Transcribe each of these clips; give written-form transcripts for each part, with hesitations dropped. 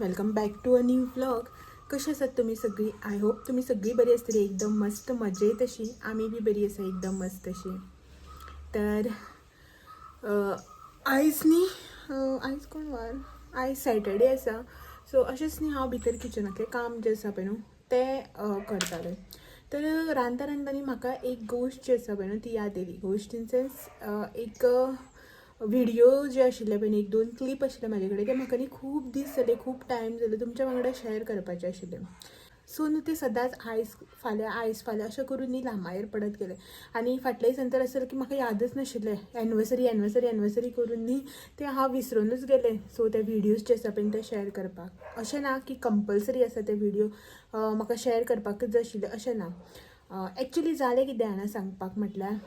Welcome back to a new vlog. कशी आसात तुमी सगळीं? I hope तुमी सगळीं बरी आसतली, एकदम मस्त मजेत अशी. आमी बी बरी आसा, एकदम मस्त अशी. तर आयज न्ही, आयज कोण वार? आयज सॅटर्डे आसा. सो अशेंच न्ही, हांव भितर किचनांतलें काम जें आसा पळय न्हू, तें करतालें. तर रांदता रांदता न्ही, म्हाका एक गोश्ट जी आसा पळय न्हू, ती याद येयली. गोश्ट इन सेन्स, एक व्हिडिओ जे आशिल्ले पळय न्ही, एक दोन क्लिप आशिल्ले म्हाजे कडेन, ते म्हाका न्ही खूब दीस जाले, खूब टायम जाले, तुमच्या वांगडा शेअर करपाचे आशिल्ले. सो न्हू, ते सदांच आयज फाल्यां, आयज फाल्यां अशें करून न्ही लांबायेर पडत गेले. आनी फाटल्या दिसान तर अशें जालें की म्हाका यादच नाशिल्लें. एनिवर्सरी, एनिवर्सरी, एनिवर्सरी करून न्ही ते हांव विसरुनूच गेलें. सो ते व्हिडियोज जे आसा पळय ते शेअर करपाक, अशें ना की कंपल्सरी आसा, ते व्हिडियो म्हाका शेअर करपाकच जाय आशिल्ले अशें ना. एक्चुली जालें कितें जाणा, सांगपाक म्हटल्यार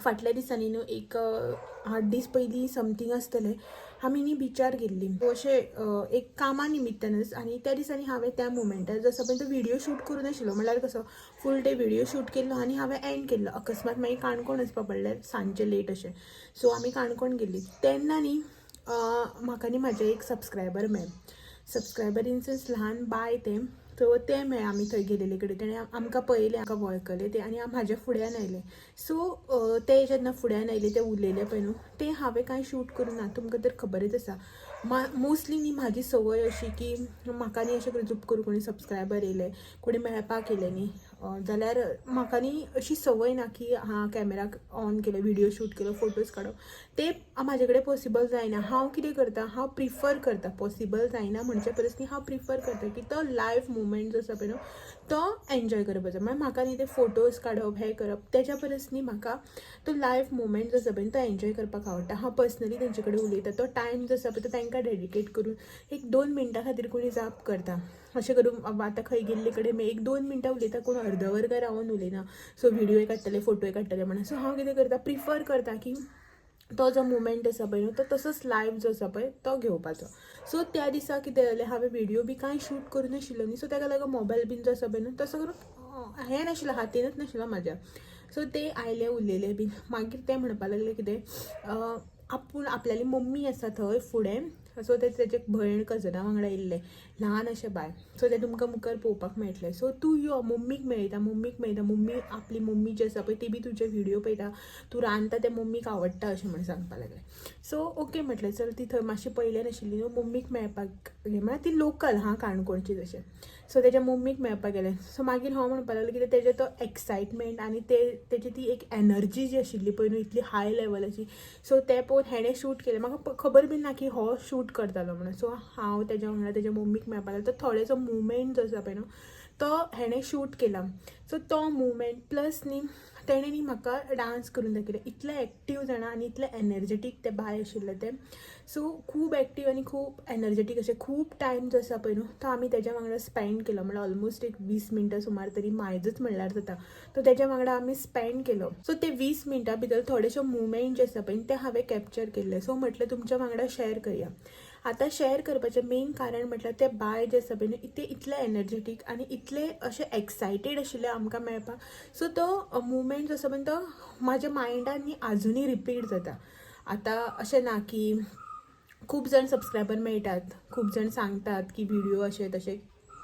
फाटल्या दिसांनी न्हू, एक 8 दीस पयलीं समथींग आसतलें, आमी न्ही बिचार गेल्लीं अशें एक कामा निमित्तानच. आनी त्या दिसांनी हांवें त्या मुमेंटार जसो पळय तो व्हिडियो शूट करूं नाशिल्लो. म्हणल्यार कसो फूल डे व्हिडियो शूट केल्लो आनी हांवें एंड केल्लो. अकस्मात मागीर काणकोण वचपा पडलें सांजचें लेट अशें. सो आमी काणकोण गेल्लीं तेन्ना न्ही, म्हाका न्ही म्हाजें एक सबस्क्रायबर मेळ्ळें. सबस्क्रायबर इन सेन्स ल्हान बाय तें. सो तें मेळ्ळें. आमी थंय गेलेले कडेन तेणें आमकां पळयलें, आमकां वळखलें तें आनी म्हाज्या फुड्यान आयलें. सो ते जेन्ना फुड्यान आयले, ते उलयले पळय न्हू, तें हांवें कांय शूट करूं ना. तुमकां तर खबरच आसा, मोस्टली न्ही म्हाजी संवय अशी की म्हाका न्ही अशें करून झूप करून कोणी सबस्क्रायबर येयले, कोणी मेळपाक येयले न्ही जाल्यार म्हाका न्ही अशी संवय ना की हां, कॅमेरा ऑन केलो, व्हिडियो शूट केलो, फोटोज काडप, ते म्हाजे कडेन पॉसिबल जायना. हांव कितें करता, हांव प्रिफर करता, पॉसिबल जायना म्हणचे परस न्ही, हांव प्रिफर करता की तो लायव्ह मुमेंट जो आसा पळय न्हू, तो एन्जॉय करपाचो. म्हळ्यार म्हाका न्ही ते फोटोज काडप, हें करप, तेज्या परस न्ही म्हाका तो लायव्ह मुमेंट जो आसा पळय तो एन्जॉय करपाक आवडटा. हांव पर्सनली तेंचे कडेन उलयता, तो टायम जो आसा पळय तो तांकां डेडिकेट करून एक 2 मिनटां खातीर कोणी जाप करता अशें करून. आतां खंय गेल्ले कडेन एक 2 मिनटां उलयता कोण, अर्द वर काय रावन उलयना. सो व्हिडियोय काडटले, फोटोय काडटले म्हणून. सो हांव कितें करता, प्रिफर करता की तो जो मुमेंट आसा पळय न्हू, तो तसोच लायव्ह जो आसा पळय तो घेवपाचो. सो त्या दिसा कितें जालें, हांवें व्हिडियो बी कांय शूट करूं नाशिल्लो न्ही. सो ताका लागून मोबायल बीन जो आसा पळय न्हू, तसो करून हें नाशिल्लो, हातीनच नाशिल्लो म्हाज्या. सो ते आयले, उलयले बीन. मागीर ते म्हणपाक लागले कितें, आपूण आपल्याली मम्मी आसा थंय फुडें. सो ते तेजे भयण कजना वांगडा येयल्ले, ल्हान अशें बाय. सो ते तुमकां मुखार पळोवपाक मेळटलें. सो तूं यो, मम्मीक मेळयता, मम्मीक मेळयता. मम्मी, आपली मम्मी जी आसा पळय, ती बी तुजे व्हिडियो पळयता, तूं रांदता तें मम्मीक आवडटा, अशें म्हणून सांगपाक लागले. सो ओके म्हटलें, चल. ती थंय मातशी पयल्यान आशिल्ली न्हू, मम्मीक मेळपाक गेलें. म्हळ्यार ती लोकल हां, काणकोणची तशें. सो तेज्या मम्मीक मेळपाक गेलें. सो मागीर हांव म्हणपाक लागलें कितें, तेजे तो एक्सायटमेंट आनी ते तेजी ती एक एनर्जी जी आशिल्ली पळय न्हू, इतली हाय लेवलाची. सो तें पळोवन हेणें शूट केलें. म्हाका खबर बीन ना की हो शूट करतालो म्हणून. सो हांव तेज्या वांगडा तेज्या मम्मीक मेळपाक लागलें, तर थोडेसो मुवमेंट जो आसा पळय न्हू, तो हेणें शूट केला. सो तो मुवमेंट प्लस न्ही, तेणें न्ही म्हाका डांस करून दाखयलें. इतलें एक्टीव जाणा आनी इतलें एनर्जेटीक तें बाय आशिल्लें तें. सो खूब एक्टीव आनी खूब एनर्जेटीक अशें. खूब टायम जो आसा पळय न्हू, तो आमी तेज्या वांगडा स्पेंड केलो. म्हणल्यार ऑलमोस्ट एक 20 मिनटां सुमार तरी मायजच म्हणल्यार जाता, तो तेज्या वांगडा आमी स्पेंड केलो. सो ते 20 मिनटां भितर थोडेशे मुवमेंट जे आसा पळय, ते हांवें कॅप्चर केल्ले. सो म्हटलें, तुमच्या वांगडा शेअर करया. आतां शेअर करपाचें मेन कारण म्हटल्यार, ते बाय जे आसा पळय न्हू, ते इतले एनर्जेटीक आनी इतले अशे एक्सायटेड आशिल्ले आमकां मेळपाक. सो तो मुवमेंट जो आसा पळय, तो म्हाज्या मायंडान न्ही आजुनूय रिपीट जाता. आतां अशें ना की खूब जाण सबस्क्रायबर मेळटात, खूब जाण सांगतात की व्हिडिओ अशें तशें,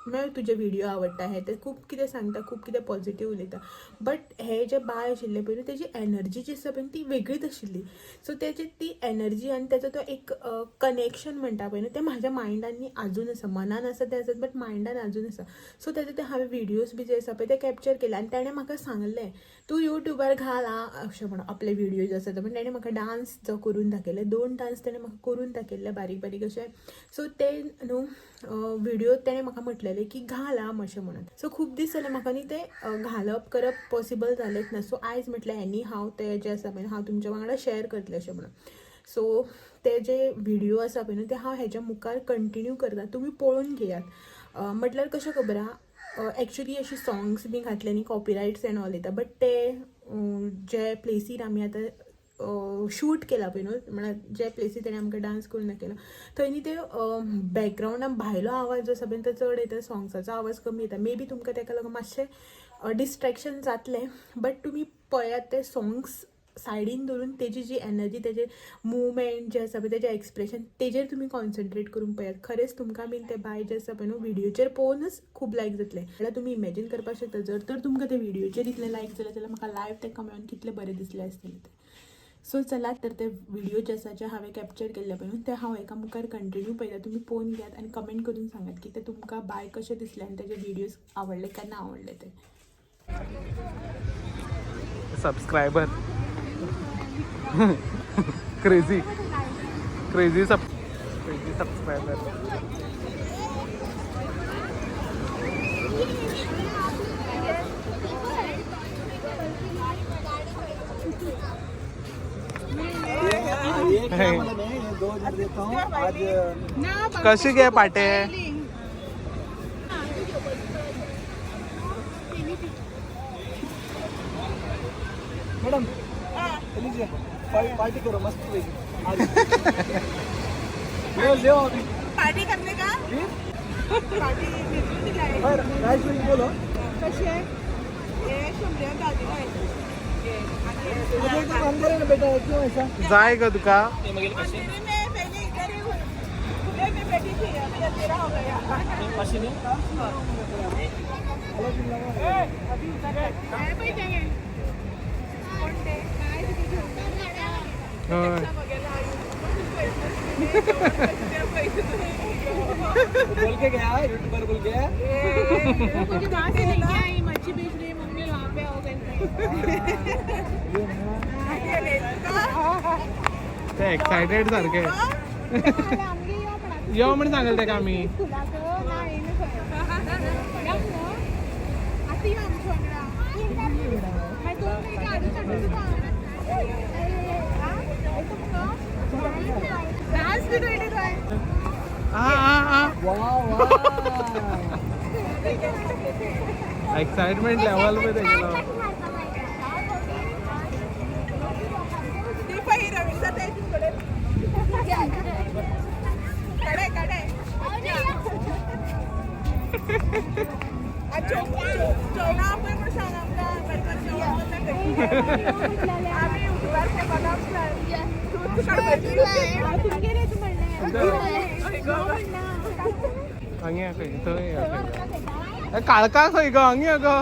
मागीर तुजे व्हिडिओ आवडटा, हें तें खूब कितें सांगता, खूब कितें पॉझिटीव उलयता. बट हे जे बाय आशिल्ले पळय न्हू, तेजी एनर्जी जी आसा पळय ती वेगळीच आशिल्ली. सो तेजी ती एनर्जी आनी तेजो तो एक कनेक्शन म्हणटा पळय न्हू, तें म्हाज्या मायंडान न्ही आजून आसा. मनान आसा तें आसा, बट मायंडान आजून आसा. सो तेजे ते हांवें व्हिडियोज बी जे आसा पळय, ते कॅप्चर केले आनी तेणें म्हाका सांगलें, तूं युट्यूबार घाल आं, अशें म्हणून आपले व्हिडियोज आसा ते. पण तेणें म्हाका डांस जो करून दाखयले, दोन डांस तेणें म्हाका करून दाखयल्ले, बारीक बारीक अशे. सो ते न्हू व्हिडिओ तेणें म्हाका म्हटलेलें की घाल आं, अशें म्हणून. सो खूब दीस जाले, म्हाका न्ही ते घालप करप पॉसिबल जालेंच ना. सो आयज म्हटलें, एनी हांव ते जे आसा पळय, हांव तुमच्या वांगडा शेअर करतलें, अशें म्हणून. सो ते जे व्हिडिओ आसा पळय न्हू, ते हांव हेज्या मुखार कंटिन्यू करता, तुमी पळोवन घेयात. म्हटल्यार कशें खबर आहा, एक्चुली अशी सॉंग्स बी घातले न्ही, कॉपिरायट्स एंड ऑल येता. बट ते जे प्लेसीर आमी आतां शूट केला पळय न्हू, म्हळ्यार जे प्लेसीर तेणें आमकां डांस करून दाखयला, थंय न्ही ते बॅकग्रावंडान भायलो आवाज जो आसा पळय, तो चड येता, सॉंग्साचो आवाज कमी येता. मे बी तुमकां तेका लागून मातशें डिस्ट्रेक्शन जातलें, बट तुमी पळयात ते सॉंग्स. सायडीन दवरून तेजी जी एनर्जी, तेजे मुवमेंट जे आसा पळय, तेजें एक्सप्रेशन तेजेर तुमी कॉन्सन्ट्रेट करून पळयात. खरेंच तुमकां बीन ते बाय जे आसा पळय न्हू व्हिडियोचेर पळोवनच खूब लायक जातलें. जाल्यार तुमी इमॅजीन करपाक शकता, जर तर तुमकां ते व्हिडियोचेर इतलें लायक जालें जाल्यार म्हाका लायव तांकां मेळून कितलें बरें दिसलें आसतलें तें. सो चलात तर ते व्हिडिओ जे आसा जे हांवें कॅप्चर केल्ले पळय न्हू ते हांव एका मुखार कंटिन्यू पळयता. तुमी पळोवन घेयात आनी कमेंट करून सांगात की ते तुमकां बाय कशें दिसलें आनी तेजे व्हिडियोज आवडले काय ना आवडले ते. Subscriber crazy crazy sub crazy subscriber. कशी गे पाटे? मैडम लीजिए, पार्टी करो मस्त पैकी। ले ले अभी पार्टी करने का पार्टी भेजून दिलाय. पर राइस में बोलो. कशी आहे हे? शंभर दादी. मुझे तो अंदर है ना बेटा, क्यों ऐसा? जाय ग तुका. अंधेरे में पहले इधर ही खुले में बैठी थी, अभी अंधेरा हो गया. अभी उधर काय पाहिजे? कोणते काय तिथे घेऊन हय. बोल के गया यूट्यूबर, बोल के गया. वहाँ से लेके आई, मच्छी बेच रही है मम्मी वहाँ पे हो गई. ते एक्सायटेड सारखे यो म्हण सांगेल तेका आमी. डान्स बी कळटे तुवें. आ आ आ. वाह वाह. एक्साइटमेंट लेवल पे तेगेलो. ती पळय रवींद्र तेज कडे कडे जेवणा पळय म्हण सांग आमकां, बरें जेवण आमी युट्यूबार हांगे खंय थंय खंय काळका खंय गो? हांगे गो.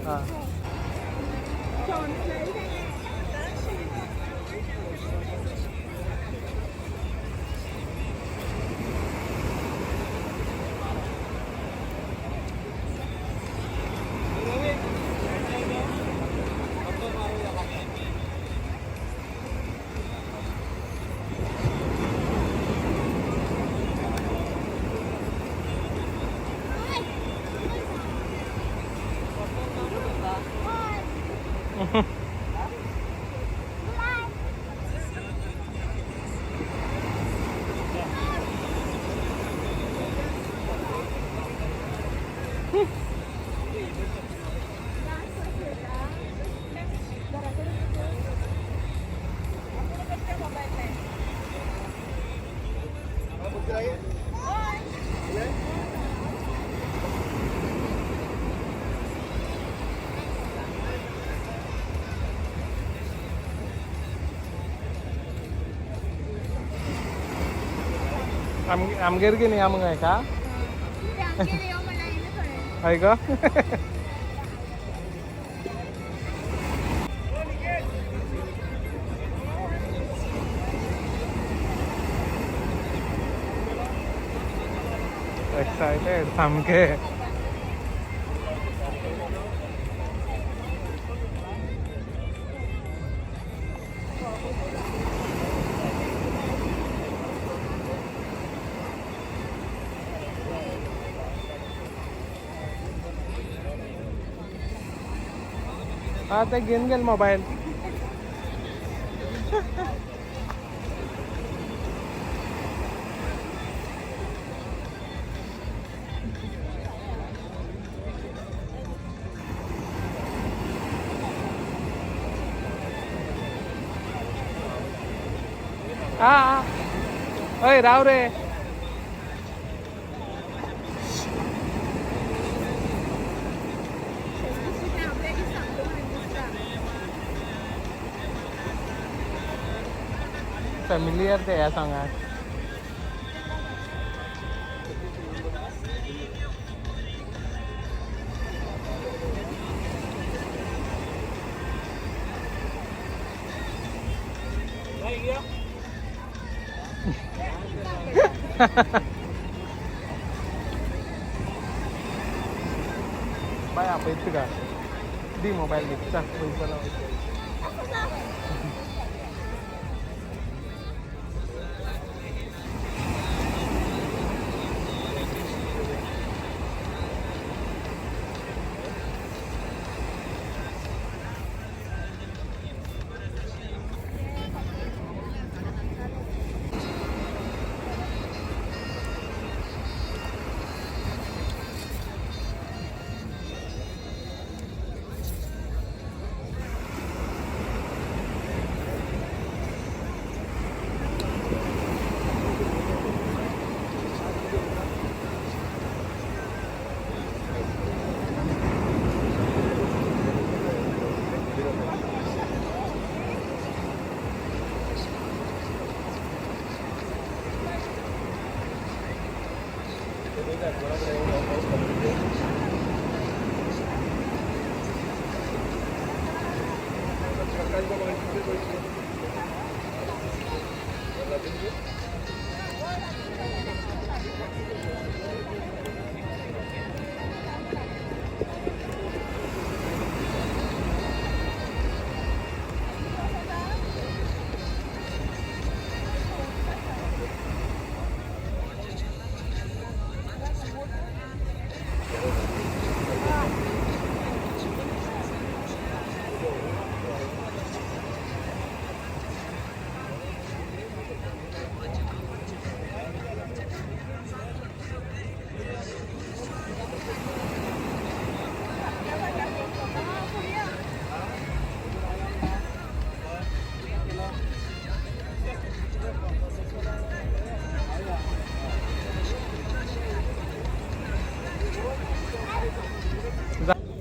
हा. आमगेर घेवन या मगो हेका. हय गो. एक्सायटेड सामके. हा ते घेवन गेल मोबायल. हा हा. अय राव रे. फॅमिलियर ते ह्या सोंगाक. बाय आपयता तुका, दी मोबायल दी, चल वयतलो.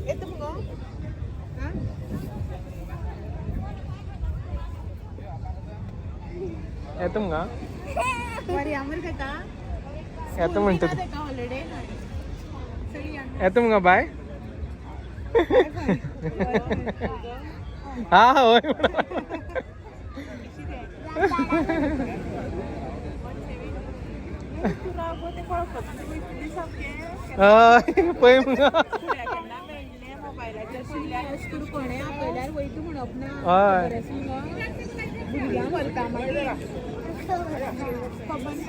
येता मुगो? आं? येता मुगा? वरयामर खाता. येता म्हणटा तूं. तेका हॉलिडे चल. येता मुगा बाय? हा होय. हय पळय मुगा. कोणें आपयल्यार वयता म्हणप ना. हय. खबर आसा मुगो, भुरग्यांक व्हरता मागीर खबर.